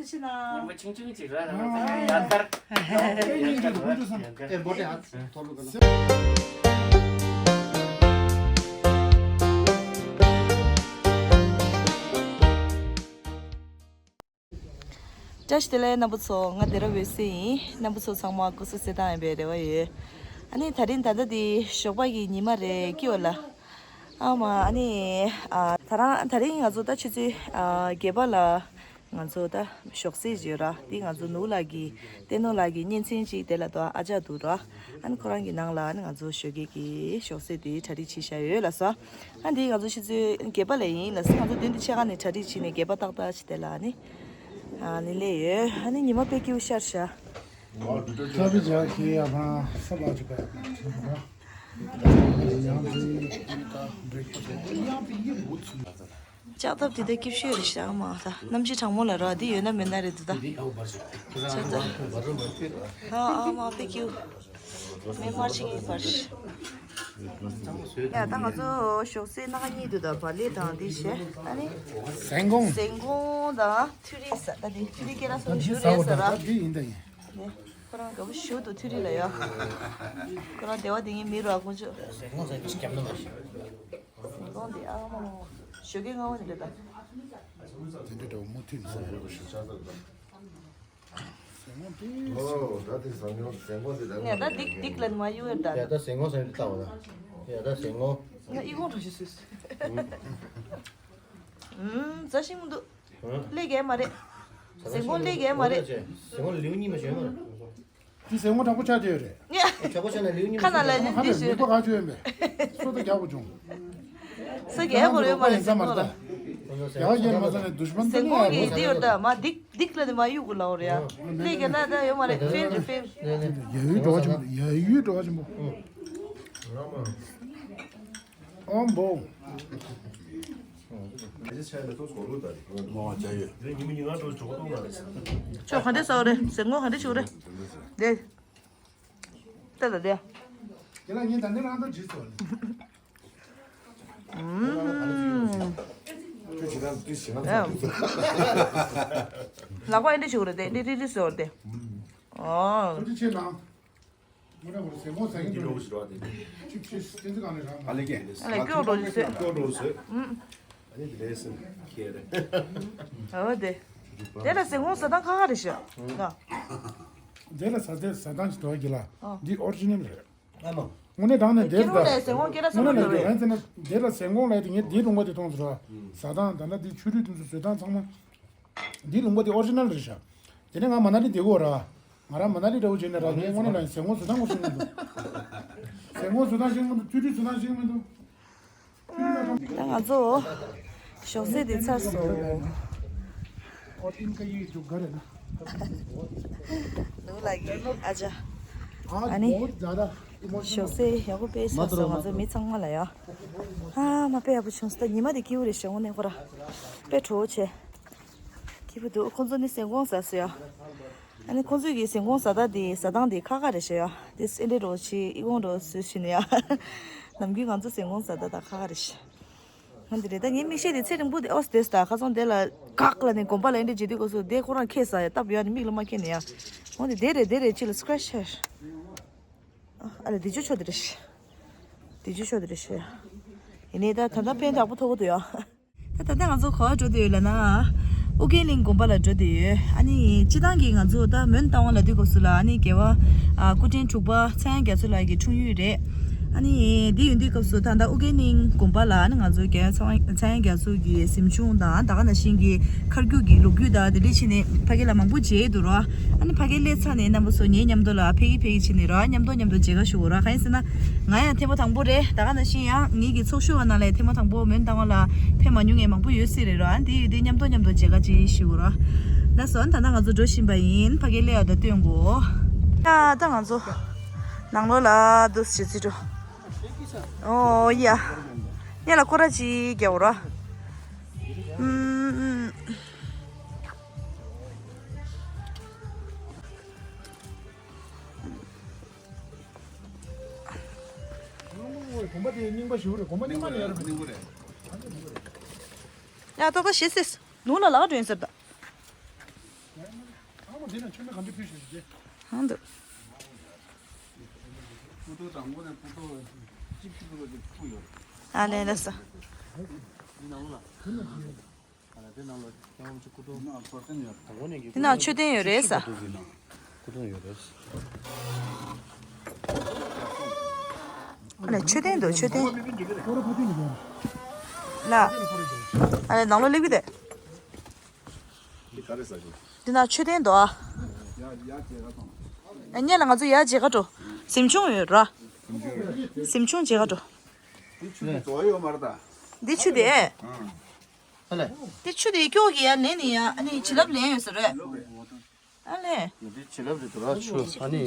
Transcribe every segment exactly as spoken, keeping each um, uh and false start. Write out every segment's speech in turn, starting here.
ཕྱི་ན། ཉིན་མོ་ཆུང་ཆུང་ཅིག་ར་ར་ཡར་དར། ཨེ་འབོ་ཏེ་ཨ་ཐོར་ལུ་ག་ལ། བཀྲ་ཤིས་བདེ་ལེགས་རྣམ་པ་ཚོ། ང་སྡེ་ར་འོད་ཟེར་ཡིན། རྣམ་པ་ཚོ་ཚང་མ་སྐུ་གཟུགས་གསལ་ཐང་ཡིན་པའི་རེ་བ་ཡོད། ཨ་ནི་དེ་རིང་ད་ལྟ་འདི་ཞོགས་པ་གི་ཉི་མ་རེད་ཀྱི་ཡོད་ལ། ཨ་མ་ཨ་ནི་ཨ་ད་རང་དེ་རིང་ང་ཚོ་ད་ཆུ་ཚོད་ཨ་བརྒྱད་པ་ལ་ང་ཚོ་ད་ཞོགས་ཟས་ཡོད་ར། འདི་ང་ཚོ་ནུ་ལགས་ཀྱི་བསྟན་ནོར་ལགས་ཀྱི་གཉེན་ཚན་ཅིག་དེ་ལ་དོ་ཨ་ཅག་འདུག་ར། ཨ་ནི་ཁོ་རང་གི་ནང་ལ་ཨ་ནི་ང་ཚོ་ཞོགས་ཀས་ཀྱི་ཞོགས་ཟས་དེ་གྲ་སྒྲིག་བྱས་བཞག་ཡོད་ལ་སོ། ཨ་འདི་ང་ཚོ་ཆུ་ཚོད་བརྒྱད་པ་ལ་ཡིན་ལ་སོ། ང་ཚོ་མདུན་དུ་ཕྱེད་ཀ་ནས་གྲ་སྒྲིག་བྱས་ནས་བརྒྱད་པ་ཏག་ཏག་ཅིག་དེ་ལ་ཨ་ནི་ཨ་ནི་སླེབས་ཡོད། ཨ་ནི་ཉི་མ་དཔེ་སྐྱིད་པོ་ཤར་ཤག་ཐབས་ཇག་ཁྱེད་ཡ་ཕ་ས་ལ་ཅིག་པ་ཡ་ཕ་ཁྱེད་ཕ་ཡང་ཕི་ཡི་ད་འགྲིག་པ་ལྕགས་ཐབ་དེ་ད་སྐྱིད་ཤོས་རེད་ཤག་མ་ད་གནམ་གཤིས་གྲང་མོ་ལ་ར། འདི་ཡོད་ན་མེད་ན་རེད་འདུག་ད། ཨ་ཨ་མ་དཔེ་སྐྱིད། མེ་མར་ཆིང་ཡིན་པར། ཡ་ད་ང་ཚོ་ཞོགས་ཟས་སྣ་ཁ་གཉིས་འདུག་ད་བག་ལེབ་དང་འདི་བྱས་ཨ་ནི། ཟན་གོང་། ཟན་གོང་དང་ཐུ་རི་ཟ། ད་འདི་ཐུ་རི་སྐད་ལ་སོང་ཞུ་རེད་ཟ་ར། འདི་ཡིན་ད་ཡིན། ནས་ཁོ་རང་དགའ་པོ་ཞུ་འདུག་ཐུ་རི་ལ་ཡ། ཁོ་རང་སྡེ་བ་དེ་ངའི་མི་ར་དཀོན་མཆོག་ཟན་གོང་ཟ་ཡི་ཅི་སྐྱབས་ན་མ་ཤི། ཟན་གོང་འདི་ཨ་མ་ཞོགས་ཀའི་སྔ་བ་ནས་རེད་ད། དེ་འདྲ་འདྲ་བོ་མུ་མཐུད་ནས་ཟ་ཡ་རེད་ཞུ། ཟན་གོང་དེ། ཨོ་ད་དེ་ཟ་ཉོ་ཟན་གོང་དེ་ད་ནས་ད་སྡིག་སྡིག་ལ་མ་གཡུག་ཡོད་ད། ཡ་ད་ཟན་གོང་ཟ་ཡི་ལྟ་བ་ད། ཡ་ད་ཟན་གོང་། ང་ཨི་ཁུང་གྲོ་ཞིག་སུས། ཨུམ་ཟ་ཤིང་མི་འདུག་ལས་ཀྱི་མ་རེད། ཟན་གོང་ལས་ཀྱི་མ་རེད། ཟན་གོང་ལེའུ་གཉིས་མ་བྱོན་མ། དེ་ཟན་གོང་དྲག་པོ་ཆགས་བསྡད་ཡོད་རེད། དྲག་པོ་ཆགས་ན་ལེའུ་གཉིས་མ་ཁ་ན་ལ་བྱོན་ནི་ཁ་ནས་འདི་མི་ཞུ། པ་ག་ཆོད་ཡོད་པས། སོ་ད་རྒྱག་པོ་བྱུང་། ས་རྒྱག་པོ་ཡོད་མ་རེད། ཟན་གོང་ལ། རྒྱག་རྒྱག་མ་ཟ་ནས་དུ་ཤི་མ་ཟན་གོང་གི་འདི་ཡོད་ད་མ་སྡིག་སྡིག་ལ་ནི་མ་གཡུག་གི་ལའོ་རེད་ཡ། ལས་ཀྱི་ན་ད་ཡོད་མ་རེད། ཕེལ་རེད་ཕེལ། ཡ་ཡུལ་འགྲོ་བ་ཆེན་པོ། ཡ་ཡུལ་འགྲོ་བ་ཆེན་པོ། ཨོ་འབོ། ཁྱོད་ག་འདྲས་ཟ་བ་རེད། ཟན་གོང་ག་འདྲས་བྱུག་རེད། དེ་ལྟ་ལ་དེ། དེ་ལ་ངས་ད་ནི་རང་ད་བྲིས་སོང་། ཨུམ། ལག་པ་ཨེ་འདྲས་བྱུག་རེད་དེ་ཨེ་འདྲས་རིལ་རིལ་བཟོ་རེད་དེ། ཨོ། ཨ་ལས་སྐྱོ་འགྲོ་ཞིག་ཟེར། ཨ་ལས་སྐྱོ་འགྲོ་ཞིག་ཟེར། ཨ་ནི་དེ་ལས་སེམས་ཁྱེར། ཨོ་དེ། དེ་ལ་ཟན་གོང་ཟ་སྟངས་ཁག་ཁག་རེད་ཤག་དེ་ལ་ཟ་དེ་ཟ་སྟངས་ཀྱི་དོ་གི་ལ། འདི་ཨོ་རི་ཇི་ནལ་རེད། ཨ་མ། དངོས་གནས་དྲང་གནས་དེ་ལ་ཟན་གོང་སྐྱེ་ར་ཟ་མ་ཐུབ་རེད། དེ་ལ་ཟན་གོང་ལ་དེ་ངས་འདི་ལུང་པ་དེ་མཐོང་ཟེར་བ། ཟ་སྟངས་ད་ལྟ་འདི་ཆུ་རུད་དེ་ཚོ་བཟོ་སྟངས་ཚང་མ། འདི་ལུང་པ་དེ་ཨོ་རི་ཇི་ནལ་རེད་ཤག་དེ་ནས་ང་མ་ན་ལི་བསྡད་ཀྱི་ཡོད་ར། ང་རང་མ་ན་ལི་འདྲ་བོ་བྱས་ནས་ར་ངས་དངོས་གནས་ལ་ཟན་གོང་བཟོ་སྟངས་ངོ་ཤེས་མི་འདུག་ཟན་གོང་བཟོ་སྟངས་ཤེས་མི་འདུག་ཆུ་རུད་བཟོ་སྟངས་ཤེས་མི་འདུག་ད་ང་ཚོ་ཞོགས་ཟས་དེ་ཚར་སོང་། ཨོ་ཨིན་ཀ་ཡིག་འཇུག་ག་རེད་ན། ནུ་ལགས་ཀྱིས་ཨ་ཅག་ཨ་ནི། ཞོགས་ཟས་ཡག་པོ་དཔེ་བྱས་སོང་ང་ཚོ་མི་ཚང་མ་ལ་ཡ། ཨ་མ་དཔེ་ཡག་པོ་བྱུང་སོང་། ད་ཉི་མ་དེ་སྐྱིད་པོ་རེད་ཤག་དངོས་གནས་ཁོ་ར། དཔེ་བྲོ་བོ་བྱས། སྐྱིད་པོ་འདུག་ཁོང་ཚོ་ནི་ཟན་གོང་ཟ་སོང་ཡ། ཨ་ནི་ཁོང་ཚོས་ཀྱི་ཟན་གོང་ཟ་ད་དེ་ཟ་སྟངས་དེ་ཁག་ཁག་རེད་ཤག་ཡ། དེ་སེ་འདྲེ་རོ་ཆི་ཨི་གོང་རོ་སུ་ཤི་ནི་ཡ། ནམ་རྒྱུན་ང་ཚོ་ཟན་གོང་ཟ་ད་ད་ཁག་ཁག་རེད་ཤག་ཧོན་དེ་རེད། ད་ངའི་མིག་ཤེལ་དེ་ཚེ་རིང་པོ་དེ་ཨོ་སི་དེ་སི་ད་ཁ་སང་དེ་ལ་བཀག་ལ་ནས་དགོན་པ་ལ་ཨེ་འདྲ་བྱེད་དུས་སྐབས་སུ་དེ་ཁོ་རང་ཁེ་ས་ཡ་སྟབས་ཡོད་ནི་མིག་ལ་མ་ཁེལ་ནི་ཡ། ཧོན་དེ་དེ་རེད་དེ་རེད་ཅི་ལ་སི་ཀྲེ་ཆི་ཆེར། ཨ་ལ་དེ་ཆུ་ཆོ་དེ་རེད་ཤག་དེ་ཆུ་ཆོ་དེ་རེད་ཤག་ཡིན་ནའི་ད་ད་ལྟ་ཕན་དྲག་པོ་ཐོགས་ཀྱི་འདུག་ཡ། ད་ད་ལྟ་ང་ཚོ་ག་པར་འགྲོ་བསྡད་ཡོད་ལབ་ན། ཨོ་རྒྱན་གླིང་དགོན་པ་ལ་འགྲོ་བསྡད་ཡོད། ཨ་ནི་སྤྱིར་བཏང་གི་ང་ཚོ་ད་མོན་རྟ་དབང་ལ་དུས་སྐབས་སུ་ལ་ཨ་ནི་རྒྱལ་བ་ཨ་སྐུ་ཕྲེང་དྲུག་པ་ཚངས་དབྱངས་རྒྱ་མཚོ་ལགས་ཀྱི་འཁྲུངས་ཡུལ་རེད། ཨ་ནི་འདི་ཡིན་དུས་སྐབས་སུ་ད་ལྟ་ཨོ་རྒྱན་གླིང་དགོན་པ་ལ་ཨ་ནི་ང་ཚོ་རྒྱལ་བ་ཚངས་དབྱངས་རྒྱ་མཚོ་གི་གཟིམ་ཆུང་དང་ད་ག་ནང་བཞིན་གྱི་མཁར་རྒྱུག་གི་ལོ་རྒྱུས་དང་དེ་འདྲ་བྱས་ནས་ཕ་གི་ལ་མང་པོ་མཇལ་འདུག་ར། ཨ་ནི་ཕ་གི་སླེབས་ཚར་ནས་རྣམ་པ་ཚོ་ངའི་མཉམ་དུ་ལ་ཕེབས་ཀྱི་ཕེབས་ཀྱི་བྱས་ནས་ར་མཉམ་དུ་མཉམ་དུ་མཇལ་ཁ་ཞུ་དགོས་ར། གང་ཡིན་ཟེར་ན་ང་ཡང་ཐེངས་མ་དང་པོ་རེད། ད་ག་ནང་བཞིན་ཡང་ངེད་ཀྱི་ཚོགས་ཞུགས་པ་ནང་ལ་ཐེངས་མ་དང་པོ་མོན་རྟ་དབང་ལ་ཕེབས་མ་མྱོང་མཁན་མང་པོ་ཡོད་སྲིད་རེད་ར། ཨ་ནི་དེ་ཡོད་དུས་མཉམ་དུ་མཉམ་དུ་མཇལ་ཁ་ཅིག་ཞུ་དགོས་ར། ལགས་སོ། ཨ་ནི་ད་ལྟ་ང་ཚོ་འགྲོ་བཞིན་པ་ཡིན། ཕ་གི་སླེབས་ཡག་ད་སྟོན་དགོས། ཡ་ད་ང་ཚོ་ནང་ལོགས་ལ་འདུག་སེ་བྱེད་རྩིས་འགྲོ། ཨོ་ཡ། ངེད་ལ་སྐོར་ར་ཅིག་རྒྱག་དགོས་ར། ཨུམ། དགོན་པ་དེ་རྙིང་པ་ཞིག་རེད། དགོན་པ་རྙིང་པ་ལ་ཡར་རྙིང་པ་རེད། ཡ་ཏོག་ཏོ་ཞེས་ཟེར། ནུ་ལ་ལག་སྒྲོན་ཟེར་ད། འདི་ན་ཆོས་མེད་ག་འདྲ་ཕུལ་ཞིག་རེད། ཧང་འདུག་སྐུ་ཐོག་དང་པོ་ནས་སྐུ་ཐོག་ཅིག་ཅིག་པུ་ལོ་ཅིག་ཕུལ་ཡོད། ཨ་ལས་ལས་སོ། འདི་ནང་ལ། ཨ་ལས་འདི་ནང་ལ་སྐྱབས་མགོན་ཆེན་སྐུ་ཐོག་ནང་ཚོར་ཏན་ཡོད། དང་པོ་ནས་ཀྱི་འདི་ནང་མཆོད་རྟེན་ཡོད་རེད་ས། སྐུ་ཐོག་ཡོད་རེད། ཨ་ལས་མཆོད་རྟེན་འདུག་མཆོད་རྟེན། ལ། ཨ་ལས་ནང་ལོགས་སླེབས་ཀྱི་རེད། འདི་ནང་མཆོད་རྟེན་འདུག་ཨ། ཨ་ཉེ་ལ་ང་ཚོ་ཡར་མཇལ་ཁ་འགྲོ། གཟིམ་ཆུང་ཡོད་ར། གཟིམ་ཆུང་མཇལ་ཁ་འགྲོ། འདི་ཆུ་དེ་རྫོགས་ཡོད་མ་རེད་ད། འདི་ཆུ་དེ། ཨ་ལས། འདི་ཆུ་དེ་སྐྱོག་གི་ཡར་ལེན་ནི་ཡ་ཨ་ནི་བྱིན་རླབས་ལེན་ཡོད་ས་རེད། ཨ་ལས། འདི་བྱིན་རླབས་རེད་འདུག་ར་ཆུ་ཨ་ནི།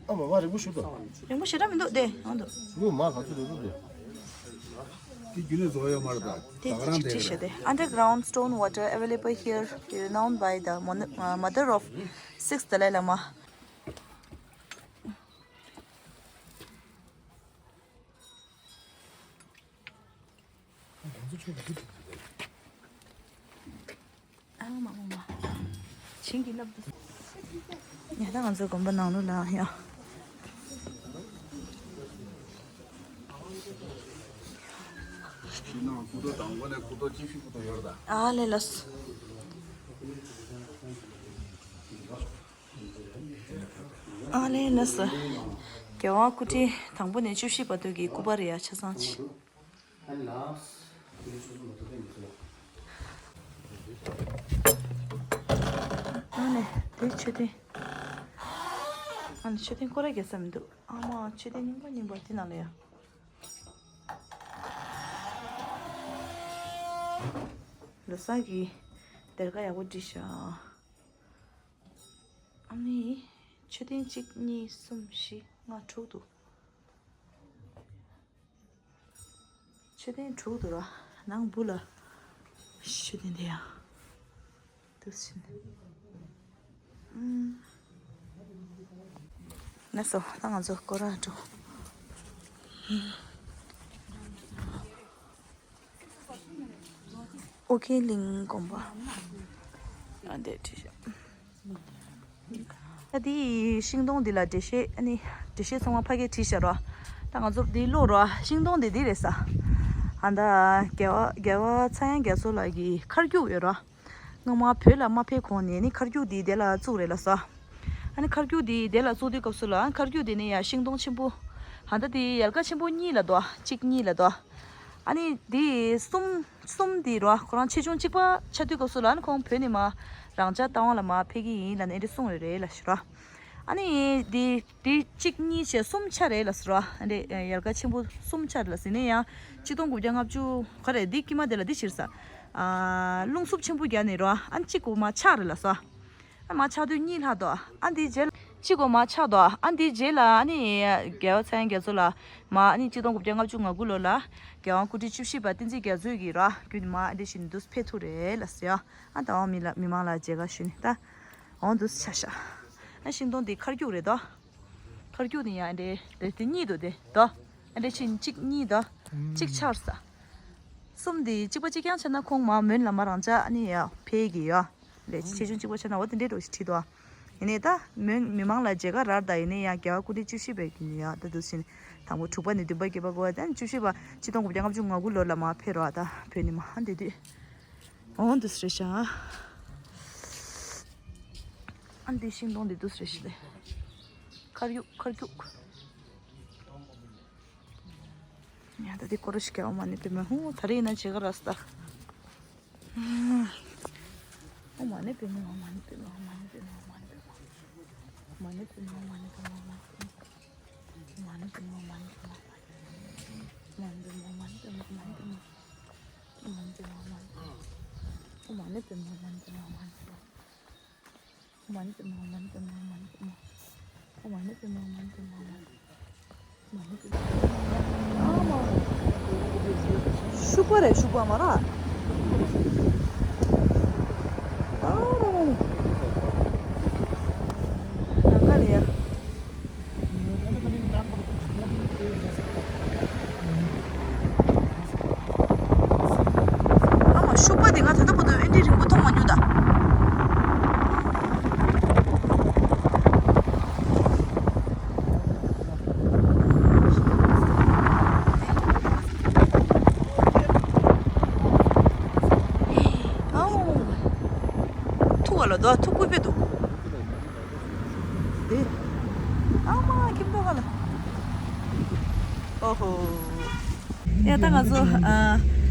ཨ་མ་མ་རིང་པོ་ཞུ་དང་། རིང་པོ་ཞེ་དྲག་མི་འདུག་སྟེ་ཡང་འདུག་ཆུ་མ་ག་ཚོད་རེད་འདུག་སྟེ། འདི་རྒྱུན་ནས་རྫོགས་ཡོད་མ་རེད་ད། དེ་ད་ག་རང་དེ་ཅིག་བྲིས་བྱས་ཏེ། Underground stone water available here, renowned by the mon- uh, mother of sixth Dalai Lama. ཨ་མ་མ་མ། བྱིན་གྱིས་བརླབ་ཏུ། ཡ་ད་ང་ཚོའི་དགོན་པ་ནང་ལོགས་ལ་ཡ། ཨ་ལས་ལགས། ཨ་ལས་ལགས། རྒྱལ་དབང་སྐུ་ཕྲེང་དང་པོ་ནས་བཅུ་བཞི་བར་དུ་གི་སྐུ་པར་ཡ་ཆ་ཚང་ཆེ། ཨ་ནི་དེ་མཆོད་རྟེན། ཨ་ནི་མཆོད་རྟེན་སྐོར་ར་རྒྱག་ས་མི་འདུག་ཨ་མ་མཆོད་རྟེན་རྙིང་པ་རྙིང་པ་དེ་ནང་ལ་ཡ། ལོ་གསར་གྱི་སྡེར་ཁ་ཡག་པོ་བྲིས་ཤག་ཨ་ནི་མཆོད་རྟེན་གཅིག་གཉིས་གསུམ་བཞི་ལྔ་དྲུག་འདུག་མཆོད་རྟེན་དྲུག་འདུག་ར། ནང་སྦུག་ལ་མཆོད་རྟེན་དེ་ཡང་འདུག་ཕྱིན། ཨུམ། ལགས་སོ། ད་ང་ཚོ་སྐོར་ར་འགྲོ། ཨོ་རྒྱན་གླིང་དགོན་པ། ཨ་འདྲས་བྲིས་ཤག་ད་དེའི་ཤིང་སྡོང་འདི་ལ་འགྲེལ་བཤད་ཨ་ནི་འགྲེལ་བཤད་ཚང་མ་ཕ་གིར་བྲིས་ཤག་རོ། ད་ང་ཚོ་འདི་ཀློག་རོ། ཤིང་སྡོང་འདི་འདི་རེད་ས། ཨ་ད་རྒྱལ་བ་རྒྱལ་བ་ཚངས་དབྱངས་རྒྱ་མཚོ་ལགས་ཀྱི་མཁར་རྒྱུག་ཡོད་རོ། སྔོན་མ་བོད་ལ་མ་ཕེབས་གོང་ནས་ནི་མཁར་རྒྱུག་འདི་དེ་ལ་བཙུགས་རེད་ལ་ས། ཨ་ནི་མཁར་རྒྱུག་འདི་དེ་ལ་བཙུགས་དུས་སྐབས་སུ་ལ་མཁར་རྒྱུག་འདི་ནི་ཡ་ཤིང་སྡོང་ཆེན་པོ། ཨ་ད་དེ་ཡལ་ག་ཆེན་པོ་གཉིས་ལ་དོ། གཅིག་གཉིས་ལ་དོ། ཨ་ནི་དེ་གསུམ། གསུམ་དེ་རོ། ཁོ་རང་ཆེ་ཆུང་གཅིག་པ་ཆགས་དུས་སྐབས་སུ་ལ་ཨ་ནི་ཁོང་བོད་ནས་མར་རང་ཅག་རྟ་དབང་ལ་མར་ཕེབས་ཀྱི་ཡིན་ལབ་ནས་ཨེ་འདྲ་གསུངས་ཡོད་རེད་ལ་ཞུ་རོ། ཨ་ནི་དེ་དེ་གཅིག་གཉིས་བྱས་གསུམ་ཆགས་རེད་ལ་ཟེར་རོ། ཨ་ནི་ཡལ་ག་ཆེན་པོ་གསུམ་ཆགས་རེད་ལ་ཟེར་ནས་ཡང་གཅིག་སྟོང་དགུ་བརྒྱ་ལྔ་བཅུ་ག་རེད། འདི་དཀྱིལ་མ་དེ་ལ་འདི་ཕྱིར་ས། ཨ་རླུང་འཚུབ་ཆེན་པོ་བརྒྱབ་ནས་རོ། ཨ་ནི་གཅིག་གོ་མར་ཆག་རེད་ལ་ཟེར། ཨ་མར་ཆག་དུས་གཉིས་ལྷག་འདུག་ཨ་འདིའི་རྗེས་ལ་གཅིག་གོ་མར་ཆག་འདུག་ཨ་འདིའི་རྗེས་ལ་ཨ་ནི་རྒྱལ་བ་ཚངས་དབྱངས་རྒྱ་མཚོ་ལགས་མར་ཨ་ནི་གཅིག་སྟོང་དགུ་བརྒྱ་ལྔ་བཅུ་ང་དགུ་ལོ་ལ་རྒྱལ་དབང་སྐུ་ཕྲེང་བཅུ་བཞི་པ་བསྟན་འཛིན་རྒྱ་མཚོ་གིས་ར་བརྒྱུད་ནས་མར་ཨ་འདི་བཞིན་འདུག་ཕེབས་ཐུབ་རེད་ལ་ཟེར། ཨ་ད་འོ་མི་ལ་མི་མང་ལ་མཇལ་ཁ་ཞུས་ནས་ད་འོ་འདུག་ཆ་ཤག་ཨ་ཤིང་སྡོང་འདི་མཁར་རྒྱུག་རེད་དོ། མཁར་རྒྱུག་ནི་ཡང་ཨ་འདྲས་དེ་དེ་གཉིས་འདུག་དེ་དོ། ཨ་འདྲས་ཕྱིན་གཅིག་གཉིས་དོ། གཅིག་ཆག་ས། གསུམ་དེ་གཅིག་པ་གཅིག་རྐྱང་ཆགས་ན་ཁོང་མར་མོན་ལ་མར་རང་ཅག་ཨ་ནི་ཡ་ཕེབས་ཀྱི་ཡོད། ལས་ཆེ་ཆུང་གཅིག་པ་ཆགས་ན་འོ་དེ་འདྲས་འགྲོ་ཞིག་བྲིས་འདུག་ཡིན་ནའི་ད་མོན་མི་མང་ལ་མཇལ་ཁ་རར་ད་ཡིན་ནའི་ཡང་རྒྱལ་བ་སྐུ་ཕྲེང་བཅུ་བཞི་པའི་རྒྱུན་ཡང་ད་དུ་ཕྱིན། དང་པོ་དྲུག་པ་ནས་བདུན་པ་བརྒྱད་པ་དགུ་པ་དང་བཅུ་བཞི་པ་གཅིག་སྟོང་དགུ་བརྒྱ་ལྔ་བཅུ་ང་དགུ་ལོ་ལ་མར་ཕེབས་རོགས་ད་བོད་ནས་མར་འདི་དུས། འོང་དུས་རེད་ཤག་ཨ་འདི་ཤིང་སྡོང་འདི་དུས་རེད་ཤག་དེ། མཁར་རྒྱུག་མཁར་རྒྱུག་ཡ་ད་འདི་སྐོར་ཞིག་རྒྱག་འོ་མ་ནི་པེ་མ་ཧུ་ད་རེས་ན་བྱེད་ག་ར་སྟ། ཨོ་མ་ཎི་པདྨེ། ཨོ་མ་ཎི་པདྨེ། ཨོ་མ་ཎི་པདྨེ། ཨོ་མ་ཎི་པདྨེ། ཨོ་མ་ཎི་པདྨེ། ཨོ་མ་ཎི་པདྨེ། ཨོ་མ་ཎི་པདྨེ། ཨོ་མ་ཎི་པདྨེ། ཨོ་མ་ཎི་པདྨེ། ཨོ་མ་ཎི་པདྨེ། ཨ་མ། ཤུག་པ་རེད། ཤུག་པ་མ་ར། ཨ་ར་ར་ར། ནམ་མཁའ་ལ་ཡ། ཨ་མ། ཤུག་པ་དེ་ང་ད་ལྟ་བར་དུ་ཨེ་འདྲའི་རིང་པོ་མཐོང་མ་མྱོང་ད། ཨོ་ཧོ། ཡ་ད་ང་ཚོ་ཨ།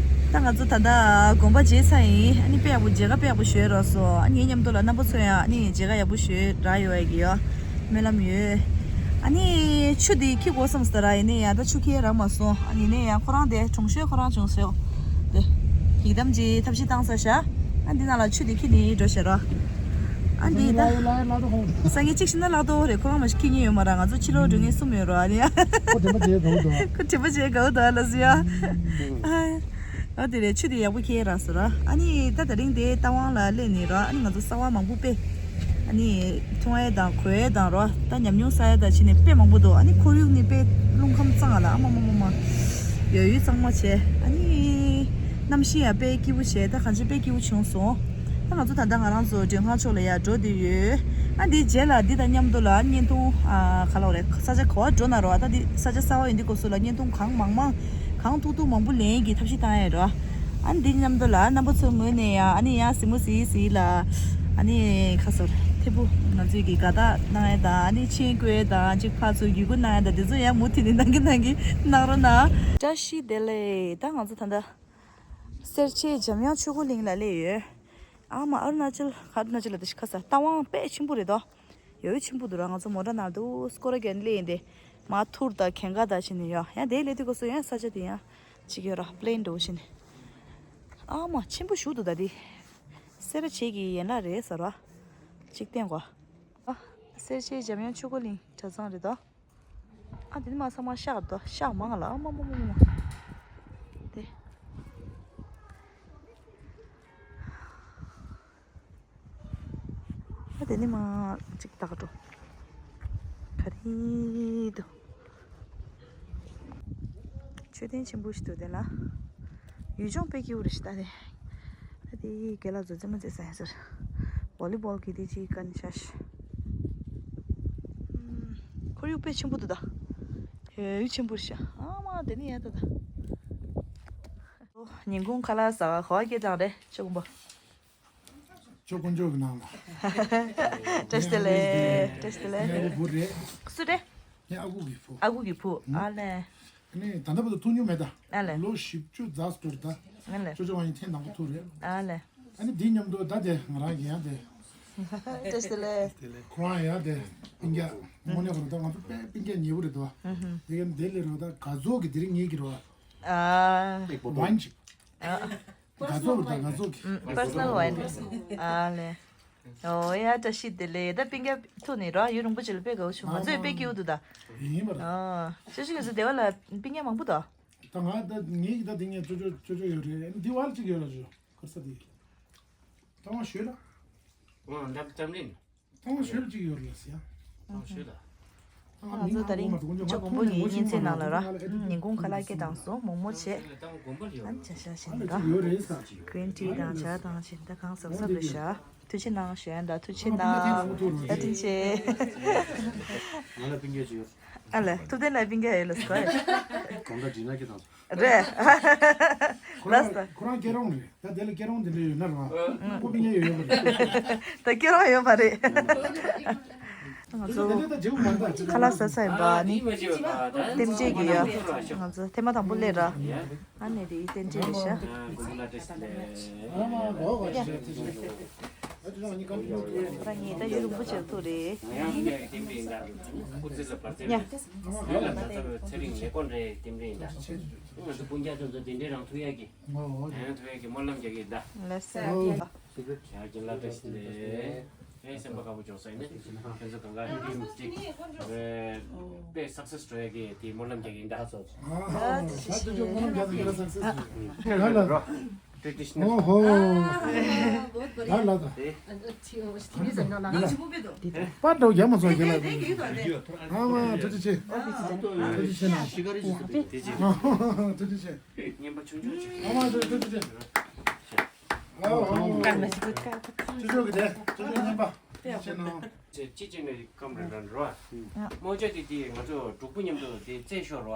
ད་ང་ཚོ་ད་ལྟ་དགོན་པ་མཇལ་ཚར་ཡིན། ཨ་ནི་དཔེ་ཡག་པོ་མཇལ་ཁ་དཔེ་ཡག་པོ་ཞུས་རོགས་སོ། ཨ་ནི་མཉམ་དུ་ལ་རྣམ་པ་ཚོ་ཡང་ཨ་ནི་མཇལ་ཁ་ཡག་པོ་ཞུས་རག་ཡོད་ཡ་གི་ཡོད། སྨོན་ལམ་ཡོད། ཨ་ནི་ཆུ་དེ་འཁྱིལ་དགོས་བསམ་སྟེ་ར་ཡིན་ནའི་ཡ་ད་ཆུ་འཁྱིལ་རག་མ་སོང་། ཨ་ནི་ནས་ཡང་ཁོ་རང་དེ་གྲོང་ཤོད་ཁོ་རང་བྱུང་ཤོག་དེ། ཡི་དམ་གྱི་ཐབས་ཤེས་བཏང་ས་ཤག་ཨ་འདི་ནང་ལ་ཆུ་དེ་འཁྱིལ་ནས་འགྲོ་ཤག་ར། ཨ་འདི་ད། སང་ཉིན་གཅིག་ཤི་ན་ལག་ཏོ་རེད། ཁོ་རང་མ་ཤི་འཁྱིལ་ཉན་ཡོད་མ་ར། ང་ཚོ་ཕྱི་ལོགས་འགྲོ་མཁན་གསུམ་ཡོད་ར་ཨ་ནི། ཁོ་དྲན་པ་བརྗེད་དགོས་འདུག་ཁོ་དྲན་པ་བརྗེད་དགོས་འདུག་ཨ་ལ་སི་ཡ། ཨ་དེ་རེད། ཆུ་དེ་ཡག་པོ་འཁྱིལ་རག་སོང་ར། ཨ་ནི་ད་དེ་རིང་དེ་རྟ་དབང་ལ་སླེབས་ནས་ར། ཨ་ནི་ང་ཚོ་གསར་པ་མང་པོ་དཔེ། ཨ་ནི་མཐོང་ཡས་དང་གོ་ཡས་དང་རོ། ད་ཉམས་མྱོང་བསགས་ཡས་དང་བྱས་ནས་དཔེ་མང་པོ་འདུག་ཨ་ནི་ཁོར་ཡུག་ནི་དཔེ་རླུང་ཁམས་གཙང་ལ། ཨ་མ་མ་མ་མ། ཡོད་ཡུལ་གཙང་མ་བྱས། ཨ་ནི་གནམ་གཤིས་ཡང་དཔེ་སྐྱིད་པོ་བྱས། ད་གང་ཅི་དཔེ་སྐྱིད་པོ་བྱུང་སོང་། ད་ང་ཚོ་ད་ལྟ་ང་རང་ཚོ་མགྲོན་ཁང་ཕྱོགས་ལ་ཡར་འགྲོ་བསྡད་ཡོད། ཨ་འདིའི་རྗེས་ལ་འདི་དང་མཉམ་དུ་ལ་བརྙན་ཐུང་ཨ་ག་ལབ་རེད། ས་ཆ་ག་བ་འགྲོ་ན་རོ། ཨ་ད་འདི་ས་ཆ་གསར་པ་ཡིན་དུས་སྐབས་སུ་ལ་བརྙན་ཐུང་གང་མང་མང་། གང་ཐུབ་ཐུབ་མང་པོ་ལེན་གྱི་ཐབས་ཤེས་བཏང་ཡས་རོ། ཨ་ནི་འདི་མཉམ་དུ་ལ་རྣམ་པ་ཚོའི་ངོས་ནས་ཡང་ཨ་ནི་ཡང་གཟིགས་མོ་གཟིགས་གཟིགས་ལ། ཨ་ནི་ཁ་སོར་ཐེ་བུ་ང་ཚོས་ཀྱི་དགའ་རྟགས་གནང་ཡས་དང་། ཨ་ནི་མཆན་བཀོད་ཡས་དང་། གཅིག་ཕར་ཚུར་བརྒྱུད་སྐུར་གནང་ཡས་དང་། འདི་ཚོ་ཡང་མུ་མཐུད་ནས་གནང་གི་གནང་གི་གནང་རོགས་གནང་། བཀྲ་ཤིས་བདེ་ལེགས། ད་ང་ཚོ་ད་ལྟ་སེར་བྱེས་འཇམ་དབྱངས་ཆོས་འཁོར་གླིང་ལ་སླེབས་ཡོད། ཨ་མ་ཨ་རུ་ན་ཅལ་ཨ་རུ་ན་ཅལ་ལ་དེ་ཤི་ཁ་ས་རྟ་དབང་དཔེ་ཆེན་པོ་རེད་དོ། ཡོད་ཆེན་པོ་འདུག་ར། ང་ཚོ་མོ་ཊ་ནང་དུ་སྐོར་ར་རྒྱག་ནས་སླེབས་ཡིན་ཏེ། མ་ཐུར་དང་གན་ག་དང་བྱས་ནས་ཡོད། ཡང་དེ་སླེབས་དུས་སྐབས་སུ་ཡང་ས་ཆ་དེ་ཡང་གཅིག་ཡོད་ར། པི་ལེན་འདྲ་བོ་བྱས་ནས། ཨ་མ་ཆེན་པོ་ཞིག་འདུག་ད་དེ། སེར་བྱེས་ཀྱི་ཡན་ལག་རེད་ཟེར་བ། གཅིག་བསྟན་གོ། ཨ། སེར་བྱེས་འཇམ་དབྱངས་ཆོས་འཁོར་གླིང་གྲྭ་ཚང་རེད་དོ། ཨ་དེ་ནི་མ་ཚང་མ་ཤག་དོ། ཤག་མང་ལ། ཨ་མ་མ་མ་མ། དེ། ཨ་དེ་ནི་མ་གཅིག་ལྟ་ག་འགྲོ། ག་རེ་འདུག་མཆོད་རྟེན་ཆེན་པོ་ཞིག་འདུག་དེ་ལ། ཡུལ་ལྗོངས་དཔེ་སྐྱིད་པོ་རེད་ཤག་ད་དེ། ཨ་དེ་རྒན་ལགས་ཚོ་རྩེད་མོ་རྩེ་ས་ཡིན་ཟེར། ཝོ་ལི་བོལ་གྱི་དེ་ཅིག་ཀན་ཤ་ཤ། ཁོར་ཡུག་དཔེ་ཆེན་པོ་འདུག་ད། ཡུལ་ཆེན་པོ་རེད་ཤག་ཨ་མ་དེ་ནི་ཡ་ད་ད། ཉིན་གུང་ཁ་ལག་ཟ་ག་ག་བ་སྐྱེལ་བཏང་རེད་ཆོས་ཀུན་པ། ཆོས་དཀོན་མཆོག་གི་ནང་ལ། བཀྲ་ཤིས་བདེ་ལེགས། བཀྲ་ཤིས་བདེ་ལེགས། ངའི་ཨ་ཁུ་བུ་རེད། སུ་རེད། ངའི་ཨ་ཁུ་གི་བུ། ཨ་ཁུ་གི་བུ། ཨ་ལེ། ཨ་ནི་ད་ལྟ་བར་དུ་ཐུག་མྱོང་མེད་ད། ཨ་ལེ། ལོ་བཞི་བཅུ་རྩ་གཅིག་འགྲོ་རེད་ད། ཨ་ལེ། ཅོ་ཅོ་བ་ཡིན་ཐེངས་དང་པོ་ཐུག་རེད། ཨ་ལེ། ཨ་ནི་འདིའི་མཉམ་དུ་ད་དེ་ང་རང་གི་ཡང་དེ། བཀྲ་ཤིས་བདེ་ལེགས། ཁོ་རང་ཡང་དེ་སྤུན་ཀྱག་དངོས་གནས་ཁོ་རང་ད་ང་ཚོ་དཔེ་སྤུན་ཀྱག་ཉེ་པོ་རེད་དོ། དེ་ག་དེ་ལས་རོ་ད་ག་ཚོད་ཀྱི་དེ་རིང་ངེད་ཀྱི་རོ། ཨ། ཝན་ཅིག་ཨ། ག་ཚོད་རེད་ད་ག་ཚོད་ཀྱི། པར་སོ་ནལ་ཝན། ཨ་ལེ། ཨོ་ཡ་བཀྲ་ཤིས་བདེ་ལེགས། ད་སྤུན་ཀྱག་ཐུག་ནས་རོ་ཡུན་རིང་པོ་ཅིག་ལ་དཔེ་དགའ་བོ་བྱུང་། ང་ཚོས་དཔེ་སྐྱིད་པོ་འདུག་ད། ཡིན་པ་རེད། ཨ། ཅོ་ཅོ་ང་ཚོ་སྡེ་བ་ལ་སྤུན་ཀྱག་མང་པོ་འདུག་ད་ང་ད་ངེད་ཀྱི་ད་དེ་ངས་ཅོ་ཅོ་ཅོ་ཅོ་ཡོད་རེད། འདི་བར་གཅིག་ཡོད་ལ་ཅོ་ཁར་ས་དེ། ད་ང་ཞོལ་ལ། ཨོ་འདབ་ཙམ་རིང་། ཐང་ཞོལ་གཅིག་ཡོད་རེད་ཟེར། ཐང་ཞོལ་ལ། ང་ཚོ་ད་རིང་ཅོ་དགོན་པ་ངའི་གཉེན་ཚན་ནང་ལ་ར། ཉིན་གུང་ཁ་ལག་སྐྱེལ་བཏང་སོང་། མོག་མོག་བྱས། ཨ་ཅ་ཤ་ཞིག་འདུག་གི་རིན་ཊི་དང་ཇ་དང་བྱས་ད་གང་གཟབ་གཟབ་རེད་ཤག་ཐུགས་རྗེ་གནང་ཞུ་ཡ་ད། ཐུགས་རྗེ་གནང་། ད་བཀྲ་ཤིས་བདེ་ལེགས། ང་ལ་སྤུན་ཀྱག་ཅིག་ཡོད། ཨ་ལེ། ཐུབ་བསྟན་ལ་སྤུན་ཀྱག་ཡོད་ལ་སྐོར། གང་ལྟར་འགྲིག་ན་སྐྱེལ་བཏང་། རེད། ཁོ་རང་ལགས་སོ། ཁོ་རང་སྐྱེལ་རོགས་རེད། ད་དེ་ལ་སྐྱེལ་རོགས་འདི་འདྲ་ཡོད་ན་རེད་བ། ཁོ་སྤུན་ཀྱག་ཡོད་ཡོད་པ་རེད། ད་སྐྱེལ་རོགས་ཡོད་པ་རེད། ང་ཚོ་ཁ་ལག་ཟ་ས་ཡིན་པ་ནི། རྟེན་འབྲེལ་གྱི་ཡ། ང་ཚོ་ཐེངས་མ་དང་པོ་སླེབས་ར། ཨ་ནི་དེ་རྟེན་འབྲེལ་རེད་ཤག་ཨ་མ་གོ་གོ་ཅི་ཅི་ཅི། ད་ངས་ད་ཡུན་རིང་པོ་བྱས་ཐུག་རེད། ང་ཡང་ངའི་རྟེན་འབྲེལ་ཡིན་ད། སྐུ་ཚེ་ལ་བར་ཚེ་རིང་ལས་དཀོན་རེད། རྟེན་འབྲེལ་ཡིན་ད། ང་ཚོ་སྤུན་ཀྱག་ཚོ་ཚོ་དེ་འདྲའི་རང་ཐུག་ཡག་གི། ང་ཡང་ཐུག་ཡག་གི་སྨོན་ལམ་རྒྱག་གི་ཡིན་ད། ལགས་སོ། ཡ་རྒན་ལགས་བཀྲ་ཤིས་བདེ་ལེགས། ཨེ་སེམས་པ་དགའ་པོ་བྱུང་སོང་། ཡིན་ན་ཁྱེད་ཚོ་གང་ག་ཧིན་དི་མི་སི་ཊེག་དཔེ་སག་སེ་སི་འགྲོ་ཡག་གི་དེ་སྨོན་ལམ་རྒྱག་གི་ཡིན་ད། ཨ་ད་ཅི་ཅི་སྨོན་ལམ་རྒྱག་གི་ཡིན་ད། སག་སེ་སི་ཧ་ལ་རོ། ཊེ་ཌི་ཤི་ནལ། ཨོ་ཧོ། ད་ལ་ད། དེ། པར་འདྲ་བོ་རྒྱག་མ་སོང་རྒན་ལགས། ཨ་མ་ཐུགས་རྗེ་ཆེ། ཐུགས་རྗེ་ཆེ་ན། ཐུགས་རྗེ་ཆེ་ན། ཨ་ཐུགས་རྗེ་ཆེ། རྔན་པ་ཆུང་ཆུང་ཅིག་ཨ་མ་ཐུགས་རྗེ་ཆེ། ཨ་ཨ་ཨ། ཅོ་ཅོ་གི་དེ་ཅོ་ཅོ་རྔན་པ། ཐུགས་རྗེ་ཆེ་ན། ཅི་ཅི་ནས་ཀམ་རེ་རན་རོ། རྨོ་ཅོ་དེ་དེ་ང་ཚོ་འབྲུག་པ་མཉམ་དུ་དེ་རྩེད་ཤོར་རོ།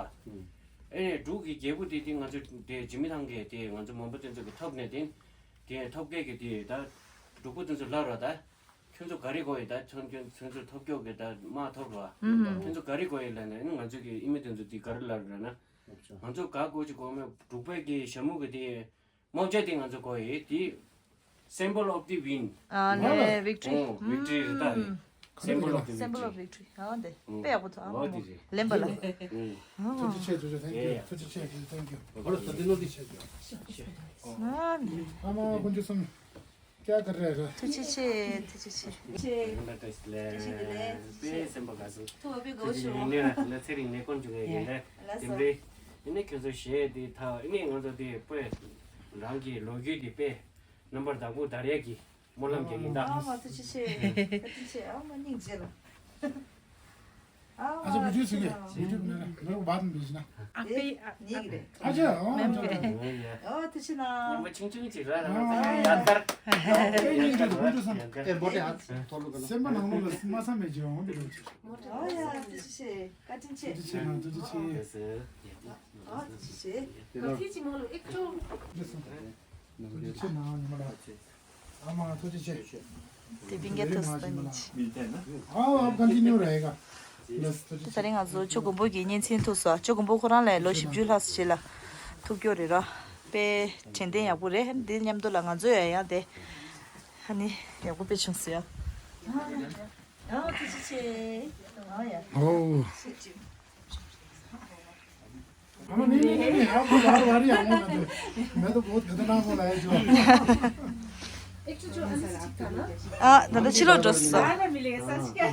ཨེ་ནས་འབྲུག་གི་རྒྱལ་པོ་དེ་དེ་ང་ཚོ་དེ་འཇིགས་མེད་ཐང་གི་དེ་ང་ཚོ་མོན་པ་དེ་ཚོ་གི་ཐོབ་ནས་དེ། དེ་ཐོབ་སྐལ་གི་དེ་ད་འབྲུག་པ་དེ་ཚོ་ལབ་རོ་ད། ཁྱོད་ཚོ་ག་རེ་དགོས་ཡོད་ད། ཁྱོད་ཁྱོད་ཁྱོད་ཚོ་ཐོབ་སྐྱོ་གི་ད་དམག་ཐོབ་རོགས། ཨུ་ཧུམ། ཁྱོད་ཚོ་ག་རེ་དགོས་ཡོད་ལབ་ནས་ང་ཚོ་གི་ཨི་མི་དེ་ཚོ་དེ་ག་རེ་ལབ་རེད་ན། ང་ཚོ་ག་དགོས་ཅིག་དགོས་མེད། འབྲུག་པའི་གི་ཞྭ་མོ་གི་དེ་རྨོག་ཅ་དེ་ང་ཚོ་དགོས་ཡོད་དེ། Symbol of the win། ཨ་ནི་victory། ཨོ་victory་རེད་ད་རེད། Symbol of the victory། ཨ་འདི་དཔེ་ཡག་པོ་ཐོག་ཨ་མ་མོ་ལེན་པ་ལ། ཐུགས་རྗེ་ཆེ། ཐུགས་རྗེ་ཆེ། Thank you། ཐུགས་རྗེ་ཆེ། Thank you། ཨ་ནི། ཨ་མ་ཀུན་སྤྱོད་གསུམ། ཀྱ་ག་རེ་རེད། ཐུགས་རྗེ་ཆེ། ཐུགས་རྗེ་ཆེ། ཆེ། བཀྲ་ཤིས་བདེ་ལེགས། བཀྲ་ཤིས་བདེ་ལེགས། དཔེ་སེམས་པ་དགའ་སོང་། ཐུགས་ཕན་གོ་ཆོ། ཡིན་ནས་ལ་ཚེ་རིང་ནས་ཀོན་བྱུང་ཡ་ཡིན་ལ། ལགས་དེ་སོ། འདྲའི་ཡིན་ནས་ཁྱོད་ཚོ་གཞས་དེ་ཐག་ཡིན་ནས་ང་ཚོ་དེ་དཔེ་རང་གི་ལོ་རྒྱུས་དེ་དཔེ་རྣམ་པར་དག་པོ་དར་ཡ་གི་སྨོན་ལམ་རྒྱག་གིན་ད། ཨ་མ་ཐུགས་རྗེ་ཆེ། བཀའ་དྲིན་ཆེ། ཨ་མ་སྙིང་རྗེ་ལ། ཨ་ཅག་བི་ཌིའོ་བཟོ་གི། བི་ཌིའོ་ནང་ལ་ནོར་བ་དང་བི་ཞིག་ན། ཨ་ཕའི་ཨ་ནི་གི་རེད། ཨ་ཅག་ཨོ་མེམ་ཅག་པའི། ཨོ་ཡ། ཨོ་ཐུགས་རྗེ་གནང་། ཉི་མ་ཆུང་ཆུང་ཅིག་ར་ར་ཨ་ཡ་ཡ་དར། ཨེ་ཉིན་ཅིག་ཁོང་ཚོ་སང་། ཨེ་བོ་ཏེ་ཨ་ཐོ་ལོ་ག་ལ། སེམས་པ་ནང་ལོགས་ལ་སྨྲ་བསམ་མེད་ཅིག་འོང་གི་རེད། ཨོ་ཡ་ཐུགས་རྗེ་ཆེ། བཀའ་དྲིན་ཆེ། ཐུགས་རྗེ་ཆེ་གནང་། ཐུགས་རྗེ་ཆེ། ཨོ་ཐུགས་རྗེ་ཆེ། ཐུགས་རྗེ་ཆེ་གནང་། ཐུགས་རྗེ་ཆེ། ཐུགས་རྗེ་ཆེ་གནང་། ཉི་མ་ལགས། ཨ་མ་ཐུགས་རྗེ་ཆེ། དེ་བིང་གེ་ཐུགས་རྗེ་ཆེ། ཨ་ཨ་ཀོན་ཊི་ནིའུ་རེད་ག། ལགས་ཐུགས་རྗེ་ཆེ། ད་རིང་ང་ཚོ་ཇོ་མགོན་པོ་གི་གཉེན་ཚན་ཐུག་སོང་། ཇོ་མགོན་པོ་ཁོ་རང་ལ་ལོ་བཞི་བཅུ་ལྷག་ཙམ་རྗེས་ལ་ཐུག་རྒྱུ་རེད་ར། དཔེ་དྲན་རྟེན་ཡག་པོ་རེད། འདི་མཉམ་དུ་ལ་ང་ཚོ་ཡང་ཡང་དེ་ཧ་ནི་ཡག་པོ་དཔེ་བྱུང་སོང་ཡ། ཨ་ཐུགས་རྗེ་ཆེ། ཨ་ཡ། ཨོ། ཨ་མ་ནི་ནི་ནི་ནི། आपको बार बार ही आऊंगा मैं तो। मैं तो बहुत खतरनाक वाला है जो। एक तो जो अंदर से चिपका ना। ཨ་ད་ད་ཕྱི་ལོགས་འགྲོ་སོང་། बार बार मिलेगा सच क्या?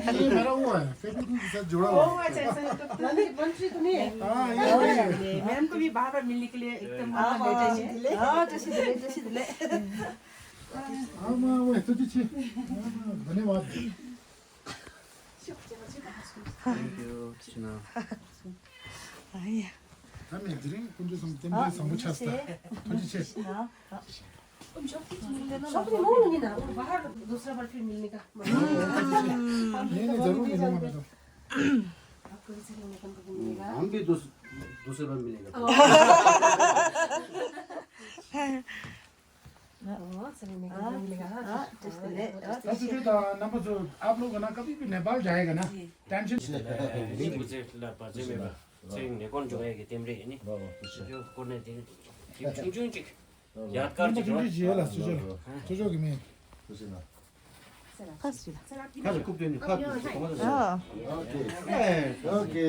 ये मेरा वो है, फेविक्विक के साथ जुड़ा हुआ है। ओह अच्छा, ऐसा है तो मंत्री मंत्री तो नहीं है। हाँ, ये वही है। मैम को भी बार बार मिलने के लिए एकदम। हाँ, हाँ, हाँ। हाँ, वो है, तो दीजिए। धन्यवाद। Thank you, Krishna. ཨ་ཡ། ད་ནས་དེ་རིང་ཀུན་སྤྱོད་གསུམ་རྟེན་འབྲེལ་བཟང་པོ་ཆགས་སོང་། ཐུགས་རྗེ་ཆེ། शॉप नहीं, वो नहीं ना, वो बाहर दूसरा बार फिर मिलने का। नहीं, नहीं, जरूर मिलूंगा मैं तो। आपको भी सही मिलेगा। हम भी दूस-, दूसरे बार मिलेंगे। ཨོ་ཨོ་ཨོ་ཨོ་ཨོ། ཨ་ཨ་ཨ་ཨ་ཨ། བཀྲ་ཤིས་བདེ་ལེགས། ཨ་བཀྲ་ཤིས་བདེ་ལེགས། ད་དུས་ཚོད་དང་རྣམ་པ་ཚོ། आप लोग ना कभी भी नेपाल जाएगा ना, टेंशन། མི་དགུ་ཚེ་ལ་བར་ཆད་མེད་པ་ཚེ་རིང་ནས་ཀོན་འབྱུང་ཡས་ཀྱི་རྟེན་འབྲེལ་ཡིན་ནི། ཡོ་ཀོ་ནས་དེ་དེ་ཆུང་ཆུང་ཅིག་ཡར་དཀར་ཅིག་རེད་པ། ཁ་ཟེར་ལ། ཁ་ཟེར་ཁུག་དོན་ནི་ཁ་དེ་གོང་ལ། ཨོ་ཁེ། ཨོ་ཁེ།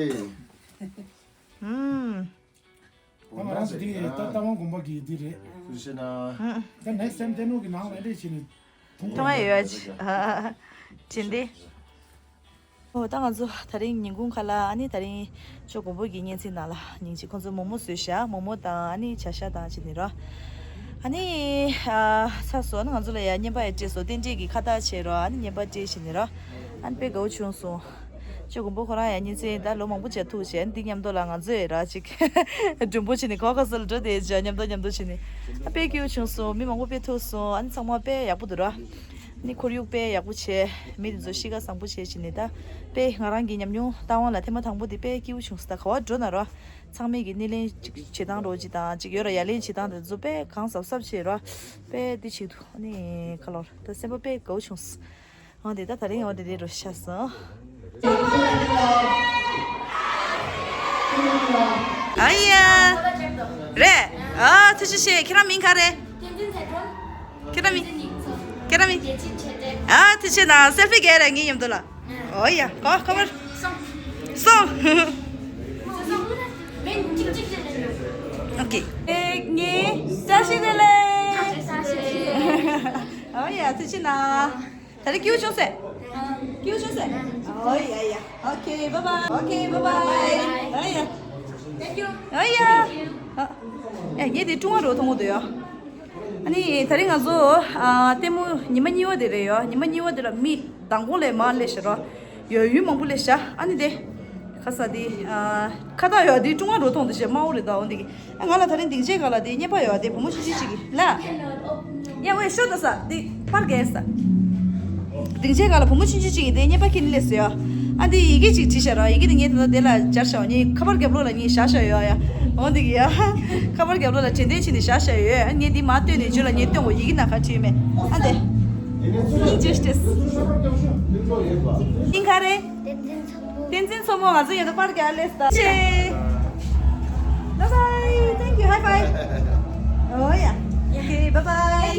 ཨུམ། ང་རང་ཚོ་འདི་ད་རྟ་དབང་དགོན་པ་གི་འདི་རེད། ཐུགས་རྗེ་ཆེ་གནང་། ད་next time་ལྟད་མོ་གི་ནང་ལ་འདྲེ་བྱས་ནས་མཐོང་ཐོང་ཡ་ཡོད་ཅི། ཨ་ཅི་འདི། ཨོ་ད་ང་ཚོ་ད་རིང་ཉིན་གུང་ཁ་ལ་ཨ་ནི་ད་རིང་ཇོ་མགོན་པོ་གི་གཉེན་ཚན་ནང་ལ་ཉིན་གཅིག་ཁོང་ཚོ་མོག་མོག་བཟོས་ཤག་མོག་མོག་དང་ཨ་ནི་བྱ་ཤ་དང་བྱས་ནས་ར། ཨ་ནི་ཨ་ཚར་སོང་། ཨ་ནི་ང་ཚོ་ལ་ཡ་བརྙན་པར་ཡ་སྤྲད་སོང་། རྟེན་འབྲེལ་གྱི་ཁ་བཏགས་བྱས་ར། ཨ་ནི་བརྙན་པར་སྤྲད་བྱས་ནས་ར། ཨ་ནི་དཔེ་དགའ་བོ་བྱུང་སོང་། ཇོ་མགོན་པོ་ཁོ་རང་ཡང་གཉེན་ཚན་ད་ལོ་མང་པོ་བྱས་ཐུག་བྱས། འདི་མཉམ་དུ་ལ་ང་ཚོ་ཡི་ར་ཅིག་མགྲོན་པོ་བྱས་ནས་གོ་ཁ་སལ་འགྲོ་དེ་བྱས་མཉམ་དུ་མཉམ་དུ་བྱས་ནས། ད་དཔེ་སྐྱིད་པོ་བྱུང་སོང་། མི་མང་པོ་དཔེ་ཐུག་སོང་། ཨ་ནི་ཚང་མ་དཔེ་ཡག་པོ་འདུག་ར། ཨ་ནི་ཁོར་ཡུག་དཔེ་ཡག་པོ་བྱས། མི་དེ་ཚོ་གཤིས་ཀ་བཟང་པོ་བྱས་བྱས་ནས། ད་དཔེ་ང་རང་གི་ཉམས་མྱོང་རྟ་དབང་ལ་ཐེངས་མ་དང་པོ་དེ་དཔེ་སྐྱིད་པོ་བྱུང་སོང་། ད་ག་བ་འགྲོ་ན་ར་ཚང་མས་ཀྱི་སྣེ་ལེན་ཅིག་བྱེད་སྟངས་རོགས་ཅིག་དང་ཅིག་ཡོད་ར་ཡ་ལན་བྱེད་སྟངས་དེ་ཚོ་དཔེ་གང་ཟབ་ཟབ་བྱས་ར། དཔེ་འདི་བྱེད་འདུག་ཨ་ནི་ཁ་ལོར་ད་སེམས་པ་དཔེ་དགའ་བོ་བྱུང་སོང་། འོ་དེ་ད་ད་རིང་འོ་དེ་དེ་རུ་ཤ་སོང་། ཨ་ཡ། རེད། ཨ་ཐུགས་རྗེ་ཆེ། ཁྱེད་རང་མིང་ག་རེད། ཁྱེད་རང་མིང་། ཁྱེད་རང་མིང་། ཨ་ཐུགས་རྗེ་ཆེ་གནང་། སེལ་ཕི་རྒྱག་རེད་ངའི་མཉམ་དུ་ལ། ཨོ་ཡ། ཁོ་ཁོ་བར་སོང་། ཨོ་ཁེ། ངའི་བཀྲ་ཤིས་བདེ་ལེགས། ཨོ་ཡ་ཐུགས་རྗེ་གནང་། ད་རེས་སྐྱིད་པོ་བྱུང་ཟེར། སྐྱིད་པོ་བྱུང་ཟེར། ཨོ་ཡ་ཡ། ཨོ་ཁེ། བའི་བའི། ཨོ་ཁེ། བའི་བའི། ཨོ་ཡ། ཨོ་ཡ། ཨ། ཨེ་ངས་དེ་ཀྲུང་ཧྭ་རུ་མཐོང་གི་འདུག་ཡ། ཨ་ནི་ད་རེས་ང་ཚོ་ཨ་ལྟད་མོ་ཉི་མ་གཉིས་པ་དེ་རེད་ཡ། ཉི་མ་གཉིས་པ་དེ་ལ་མི་མདང་དགོང་ལས་མར་སླེབས་ཤག་ར། ཡོད་ཡུན་མང་པོ་སླེབས་ཤག་ཨ་ནི་དེ་ཁ་ས་དེ་ཨ་ཁ་བཏགས་ཡོད་དེ་ཀྲུང་ཧྭ་རུ་མཐོང་དེ་བྱས་དམར་པོ་རེད། ད་འོ་འདི་གི་ཨ་ང་ལ་ད་རིང་སྡིངས་ཆའི་སྒང་ལ་དེ་བརྙན་པར་ཡོད་དེ་བུ་མོ་ཆུང་ཆུང་ཅིག་གིས་ལ། ཡ་ཝེ་ཤོ་ད་ས་དེ་པར་རྒྱག་ས། སྡིངས་ཆའི་སྒང་ལ་བུ་མོ་ཆུང་ཆུང་ཅིག་གིས་དེ་བརྙན་པར་ཁྱེར་ནས་སླེབས་སོང་ཡ། ཨ་འདི་ཡི་གེ་ཅིག་བྲིས་ཤག་ར། ཡི་གེ་དེ་ངས་ད་ལྟ་དེ་ལ་སྦྱར་ཤག་ངས་ཁ་པར་རྒྱབ་ལོགས་ལ་ངས་བཞག་བཞག་ཡོད་ཡ། འོ་འདི་གི་ཡ། ཁ་པར་རྒྱབ་ལོགས་ལ་དྲན་རྟེན་བྱས་ནས་བཞག་བཞག་ཡོད། ཨ་ངས་འདི་མར་བཏོན་ནས་ཇོ་ལ་ངས་སྟོན་གོ། ཡི་གེ་ནང་ག་བྲིས་མེད། ཨ་འདི། ཡིན་ཅེས་ཏེས། ཡིན་ག་རེ། བསྟན་འཛིན་མཚོ་མོ། ང་ཚོ་ཡོད་པར་རྒྱ་ལས་ད་ཆེ། Bye bye. Thank you. High five. Oh yeah. Okay, bye bye.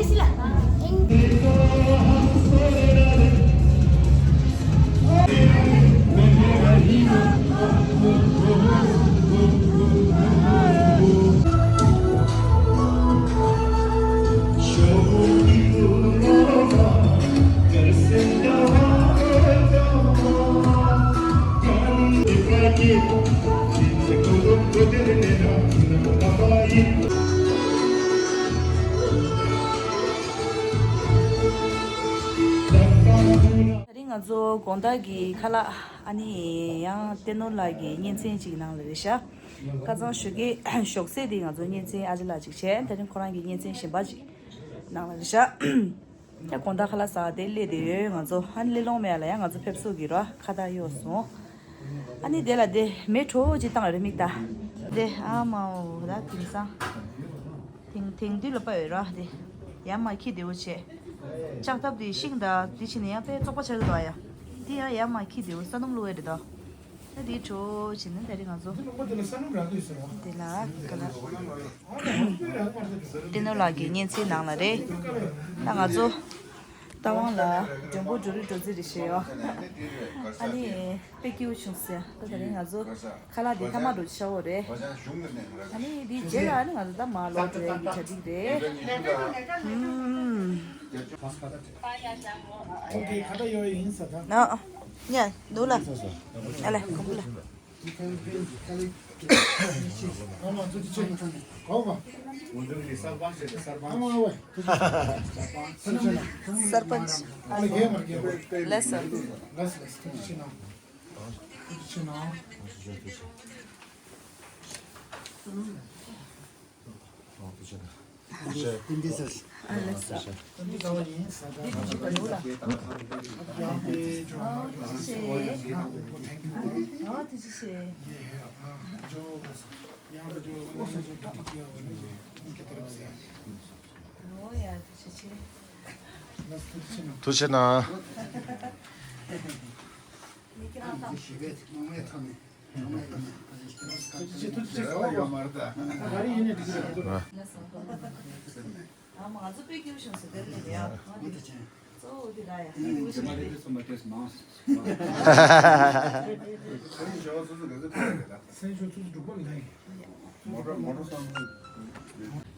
ད་རིང་ང་ཚོ་དགོང་དག་གི་ཁ་ལག་ཨ་ནི་ཡང་བསྟན་ནོར་ལགས་ཀྱི་བརྙན་འཕྲིན་ཅིག་ནང་ལ་རེད་ཤག་ཁ་སང་ཞོགས་ཀས་ཞོགས་ཟས་དེ་ང་ཚོ་བརྙན་འཕྲིན་ཨ་ཅེ་ལགས་ཅིག་བྱས། ད་རིང་ཁོ་རང་གི་བརྙན་འཕྲིན་གཞན་པ་ཅིག་ནང་ལ་རེད་ཤག་ད་དགོང་དག་ཁ་ལག་ཟ་དེ་སླེབས་དེ་ཡོད། ང་ཚོ་ཨ་ནི་སླེབས་ལོང་མེད་ལ་ཡང་ང་ཚོ་ཕེབས་བསུ་གི་ར་ཁ་བཏགས་གཡོགས་སོང་། ཨ་ནི་དེ་ལ་དེ་མེ་དྲོ་ཅིག་བཏང་རེད་མིག་ལྟ། དེ་ཨ་མའོ་ད་དེང་སང་། དེང་དེང་དུས་ལ་པ་ཡོད་ར་དེ། ཡར་མར་འཁྱེར་བདེ་བོ་བྱས། ལྕགས་ཐབ་དེ་ཤིང་དང་དེ་ཕྱིན་ནས་ཡང་དཔེ་བཙོག་པ་ཆགས་ཀྱི་འདུག་ཨ་ཡ། དེ་ཡང་ཡར་མར་འཁྱེར་བདེ་བོ་ས་སྣུམ་བླུགས་ཡ་རེད་ད། ད་དེ་གྲོ་བྱས་ནས་ད་རེས་ང་ཚོ། དེ་ལ་ག་ལ། བསྟན་ནོར་ལགས་ཀྱི་བརྙན་འཕྲིན་ནང་ལ་རེད། ད་ང་ཚོ་རྟ་དབང་ལ་མགྲོན་པོ་འགྲོ་རི་འགྲོ་རྩིས་རེད་བྱས་ཡོད། ཨ་ནི་དཔེ་སྐྱིད་པོ་བྱུང་ཟེར། ད་ད་རིང་ང་ཚོ་ཁ་ལག་འདི་ཐ་མག་འགྲོ་ཆགས་འོ་རེད། ཨ་ནི་འདི་རྗེས་ལ་ཨ་ནི་ང་ཚོ་ད་མར་ལོག་འགྲོ་ཡ་གི་གྲ་སྒྲིག་རེད། ཧུམ། ཨོ་ཁེ་ཁ་ད་ཡོད་ཡིན་ས་ད། ཨ་ཨ། ཡ་ནུ་ལ། ཨ་ལེ་གོང་བུ་ལ། སར་པན་ཆི། ལགས་སོ། ཐུགས་རྗེ་གནང་།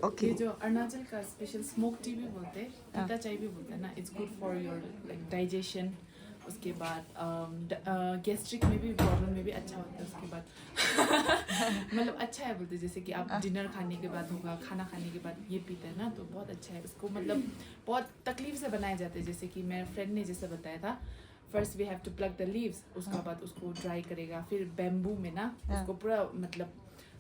ओके। ये जो अरुणाचल का स्पेशल स्मोक टी भी बोलते हैं, पीता चाय भी बोलते हैं ना, it's good for your, like, digestion। उसके बाद गैस्ट्रिक में भी, प्रॉब्लम में भी अच्छा होता है। उसके बाद मतलब अच्छा है बोलते, जैसे कि आप डिनर खाने के बाद होगा, खाना खाने के बाद ये पीते हैं ना, तो बहुत अच्छा है। उसको मतलब बहुत तकलीफ से बनाए जाते हैं। जैसे कि मेरे फ्रेंड ने जैसे बताया था, first we have to pluck the leaves, उसका बाद उसको ड्राई करेगा, फिर बैम्बू में ना उसको पूरा मतलब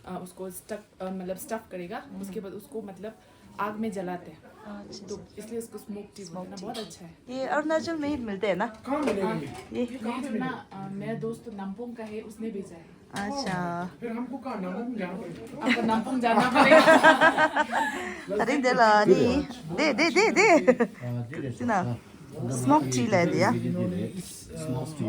अ, उसको स्टक मतलब स्टफ करेगा। उसके बाद उसको मतलब आग में जलाते हैं। अच्छा, तो इसलिए उसको स्मोक टी बोलते हैं ना। बहुत अच्छा है। ये अरुणाचल में ही मिलते हैं ना? कहाँ मिलेगा ये? ये जो ना, अ, मेरा दोस्त नामपोंग का है, उसने भेजा है। अच्छा। फिर हमको कहाँ, नामपोंग जाना पड़ेगा? आपको नामपोंग जाना पड़ेगा। अरे दे ला नी। दे दे दे दे। ना। स्मोक टी ले दिया। Smoke T.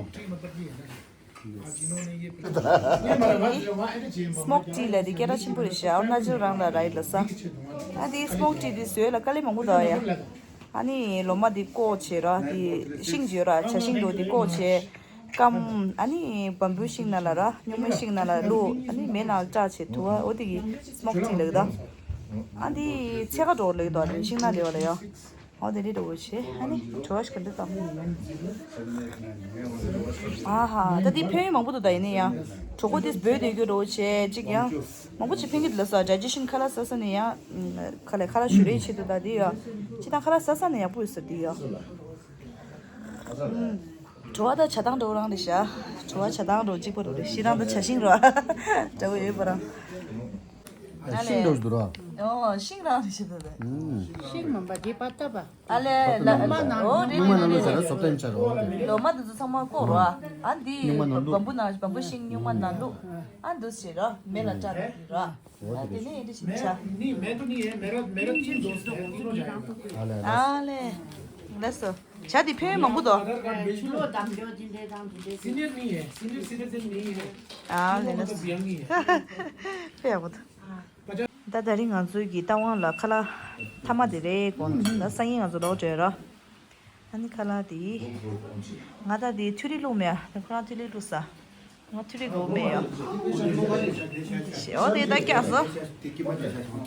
སྨོག་ཏི་ལ་དེ་སྐད་གྲགས་ཆེན་པོ་རེད་ཤག་ཨ་ན་ཅི་རང་ལ་ར་ཡི་ལ་ས། ཨ་དེ་སྨོག་ཏི་དེ་བཟོས་ལ་དཀའ་ལས་མང་པོ་འདུག་ཡ། ཨ་ནི་ལོ་མ་དེ་བཀོག་བྱས་ར་དེ་ཤིང་བྱས་ར་བྱ་ཤིང་འདུག་དེ་བཀོག་བྱས། སྐམ། ཨ་ནི་བམ་བུའི་ཤིང་ནང་ལ་ར་སྨྱུག་མའི་ཤིང་ནང་ལ་བླུགས། ཨ་ནི་མེ་ནང་ལ་བཀྲ་བྱས་དུ་བ་འོ་དེ་གི་སྨོག་ཏི་ལ་གི་ད། ཨ་དེ་ཚད་ཁ་འགྲོ་ལ་གི་ད་རེ་ཤིང་ནང་ལ་ཡོད་ལ་ཡ། ཨོ་དེ་འདྲའི་འགྲོ་དགོས་ཆེ། ཨ་ནི་བྲོ་བ་ཞིག་ག་འདི་དང་། ཨ་ཧ་ད་འདི་ཕན་ཡོན་མང་པོ་འདུག་ད་ཡིན་ན་ཡང་གྲོད་ཁོག་དེ་སྦོས་དེ་རྒྱུ་འགྲོ་ཆེ་གཅིག་ཡང་མང་པོ་ཅིག་ཕན་གི་འདུག་ལ་ས་ཌའི་ཇེ་ཤན་ཁ་ལག་ཟ་ས་ནས་ཡང་ཁ་ལག་ཁ་ལག་ཞུ་རེ་ཆེ་འདུག་ད་འདི་ཡ་ཅི་དང་ཁ་ལག་ཟ་ས་ནས་ཡག་པོ་ཡོད་ས་འདི་ཡ། བྲོ་བ་ད་ཆ་ཏང་འགྲོ་རང་རེད་ཤག་བྲོ་བ་ཆ་ཏང་འགྲོ་གཅིག་པ་རུ་རེད་ཤི་རང་ད་ཆ་ཤིང་རོ་འདྲ་བོ་ཡོད་པ་རང་། ཤིང་འགྲོ་འདུག་ར། ཨོ་ཤིང་རང་རེད་ཤི་ད་ད། ཤིང་མམ་པ་འདི་པ་ཏ་པ། ཨ་ལེ་ལ་ཨོ་རེད་རེད་རེད། སྨྱུག་མ་ནང་ལ་ཟ་ན་བཟོ་ལྟ་ཡིན་ཆ་རོ། ལོ་མ་དེ་ཚོ་ཚང་མ་བཀོག་རོ། ཨ་འདི་སྨྱུག་མ་ནང་ལུགས། བམ་བུ་ནང་བམ་བུ་ཤིང་སྨྱུག་མ་ནང་ལུགས། ཨ་འདུག་སེ་རོ་མེ་ལ་བཀྲ་འདུག་རོ། ཨ་དེ་ནས་འདི་ཞིག་ཆ། ཨ་ལེ་ལགས་སོ། བྱ་དེ་ཕན་ཡོན་མང་པོ་འདུག་ཕྱི་ལོགས་དམ་འཇོག་འདི་འདྲའི་དང་འདི་འདྲའི། सीनियर नहीं है, सीनियर सिटीजन नहीं है। हाँ, लेना। मतलब यंग ही है। ཕན་ཡག་པོ་འདུག་ད་ད་རིང་ང་ཚོའི་གི་རྟ་དབང་ལ་ཁ་ལག་མཐའ་མ་དེ་རེད། དགོངས་ད་སང་ཉིན་ང་ཚོ་ལོག་འགྲོ་ཡ་ར། ཨ་ནི་ཁ་ལག་དེ། ང་ད་དེ་ཐུ་རི་བླུགས་མེད་ཨ། དེ་ཁོ་རང་ཐུ་རི་བླུགས་ས། ང་ཐུ་རི་དགོས་མེད་ཡ། ཨོ་དེ་ད་སྐྱག་སོ།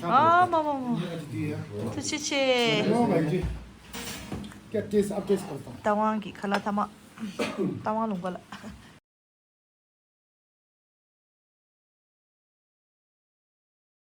ཨ་མ་མ་མ། ཐུགས་རྗེ་ཆེ། क्या टेस्ट, अब टेस्ट करता हूँ। རྟ་དབང་གི་ཁ་ལག་མཐའ་མ། རྟ་དབང་ལུང་པ་ལ།